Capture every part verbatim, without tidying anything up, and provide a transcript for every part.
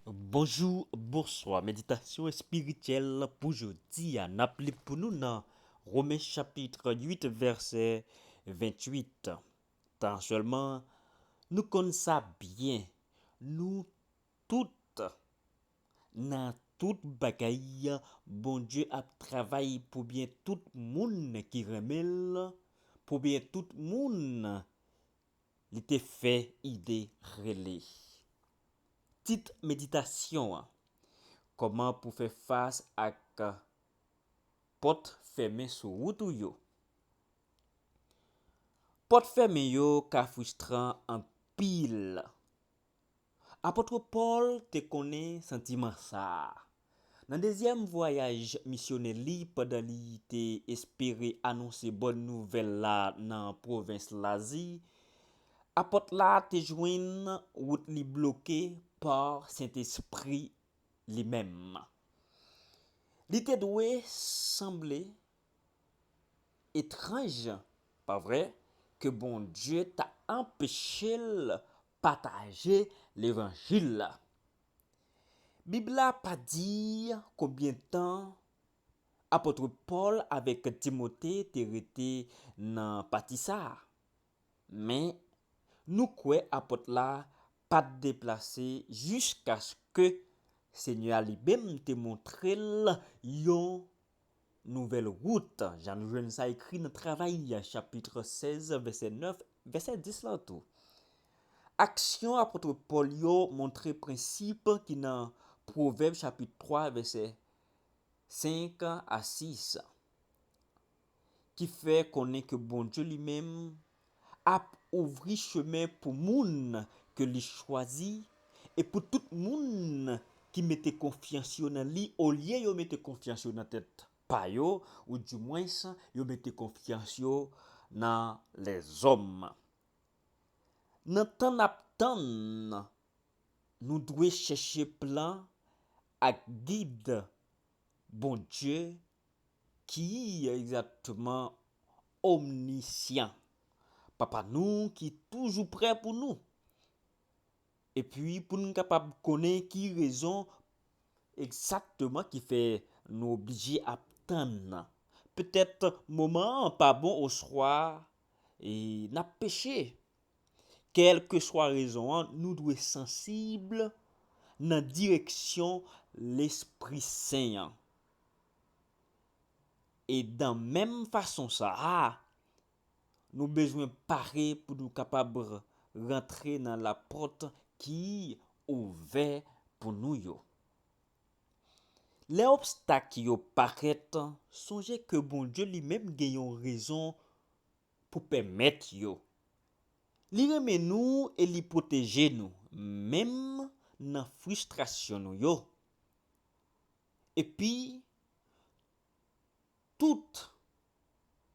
Bonjou, bonswa. Meditasyon espirityèl pou jodi a. N ap li pou nou nan Women chapit uit, vèsè venntuit. Tan sèlman, nou konn sa byen. Nou tout, nan tout bagay, Bondye ap travay pou byen tout moun ki renmen l, pou byen tout moun li te fè ide rele. Tit meditasyon an: kòman pou fè fas ak pòt fèmen sou wout ou yo. Pòt fèmen yo ka fristran anpil. Apot Pòl te konnen santiman sa a. Nan dezyèm vwayaj misyonè li, pandan li te espere anonse bòn nouvèl la nan pwovens Lazi, apot la te jwenn wout li bloke pa Sentespri li menm. Li te dwe sanble etranj, pa vre, ke Bondye ta anpeche l pataje levanjil la. Bib la pa di konbyen tan apot Pòl avèk Timote te rete nan pati sa a. Men, nou kwè apot la pa t deplase jiskaske Senyè a li menm te montre l yon nouvèl wout, jan nou jwenn sa ekri nan Travay, chapit sèz, vèsè nèf, vèsè dis la tou. Aksyon apot Pòl yo montre prensip ki nan Pwovèb, chapit twa, vèsè senk a sis, ki fè konnen ke Bondye li menm ap ouvri chemen pou moun ke li chwazi e pou tout moun ki mete konfyans yo nan li, olye yo mete konfyans yo nan tèt pa yo, oudimwens yo mete konfyans yo nan lèzòm. Nan tan n ap tann, nou dwe chèche plan ak gid Bondye ki egzakteman omnisyan, Papa nou ki toujou prè pou nou. Epi, pou n kapab konnen ki rezon egzakteman ki fè nou oblije ap tann. Petèt moman an pa bon oswa e n ap peche. Kèlkeswa rezon an, nou dwe sansib nan direksyon Lespri Sen an. E dan menm fason sa a, nou bezwen pare pou nou kapab rantre nan lapòt ki ouvè pou nou yo. Lè obstak yo parèt, sonje ke Bondye li menm gen yon rezon pou pèmèt yo. Li renmen nou e li pwoteje nou, menm nan fristrasyon nou yo. Epi, tout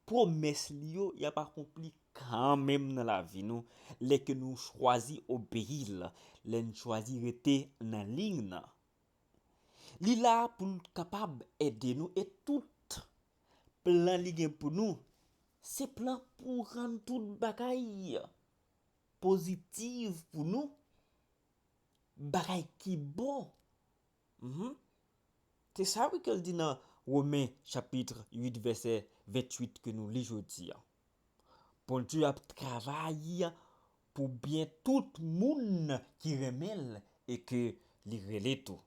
pwomès li yo, y ap akonpli kanmenm nan lavi nou, lè ke nou chwazi obeyi l, lè n chwazi rete nan liy nan. Li la pou l kapab ede nou e tout plan li gen pou nou, se plan pou rann tout bagay pozitif pou nou, bagay ki bon. Mhm. Se sa wi ke l di nan Women chapit uit vèsè venntuit ke nou li jodi a. Bondye ap travay pou byen tout moun ki renmen l e ke li rele tou.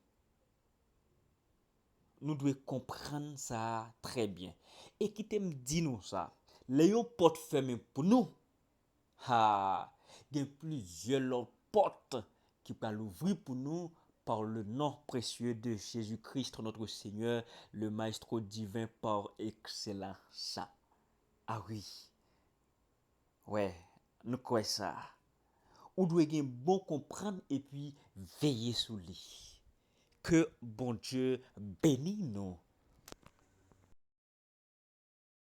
Nou dwe konprann sa a trè byen. E kite m di nou sa, lè yon pòt fèmen pou nou, ha, gen plizyè lòt pòt ki pral ouvri pou nou par le nom précieux de Jésus-Christ, notre Seigneur, le Maestro divin par excellence. Ah wi. Wè, nou kwè sa. Ou dwe gen bon konprann epi veye sou li. Ke Bondye beni nou